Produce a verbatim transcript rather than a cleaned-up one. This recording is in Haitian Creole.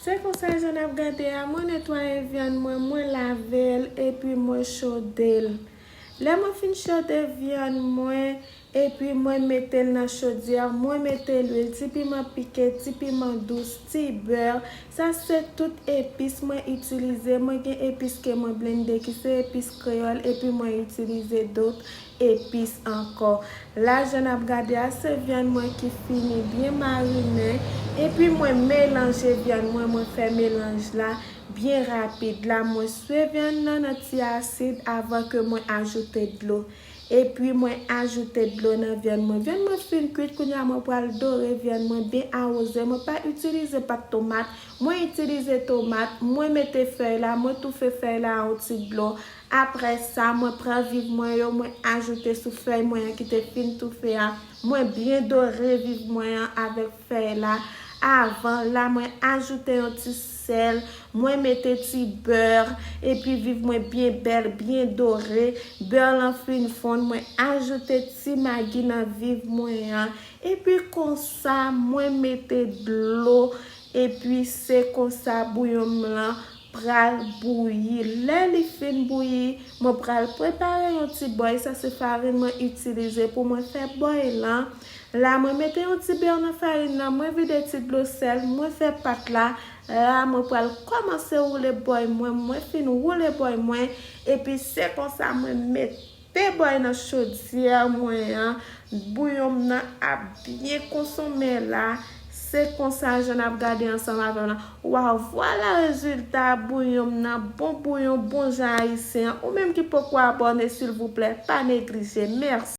Se konsa jan n ap gade a, mwen netwaye vyann mwen, mwen lave l, epi mwen chode l. Lè mwen fin chode vyann mwen, epi mwen mete l nan chodyè, mwen mete lwil, ti piman pike, ti piman dous, ti bè. Sa se tout epis mwen itilize. Mwen gen epis ke mwen blende, ki se epis kreyòl, epi mwen itilize dòt epis ankò. La, jan n ap gade a, se vyann mwen ki fini byen marinen. Epi mwen melanje vyann mwen, mwen fè melanj la byen rapid. La, mwen swe vyann nan nan ti asid avan ke mwen ajoute dlo. Epi mwen ajoute dlo nan vyann mwen. Vyann mwen fin kwit, kounye a mwen pral dore vyann mwen, byen awoze. Mwen pa itilize pat tomat, mwen itilize tomat. Mwen mete fèy la, mwen toufe fèy la yon ti dlo. Apre sa, mwen pran viv mwen yo, mwen ajoute sou fèy mwen an ki te fin toufe a. Mwen byen dore viv mwen an avèk fèy la. Avan la, mwen ajoute yon ti sèl, mwen mete ti bè, epi viv mwen byen bèl, byen dore. Bè lan fin fonn, mwen ajoute ti magi nan viv mwen an. Epi konsa, mwen mete dlo, epi se konsa bouyon m lan pral bouyi. Lè li fin bouyi, mwen pral prepare yon ti bòy. Sa se farin mwen itilize pou mwen fè bòy lan. La, mwen mete yon ti bè nan farin nan, mwen vide ti dlo sèl, mwen fè pat la. La, mwen pral kòmanse woule bòy mwen, mwen fin woule bòy mwen, epi se konsa mwen mete bòy nan chodyè mwen an, bouyon m nan ap byen konsonmen la. Se konsa jan n ap gade ansanm avè m la. Waw, vwala rezilta bouyon m nan, bon bouyon, bon jan ayisyen an. Ou menm ki poko abòne, silvouplè, pa neglije. Mèsi.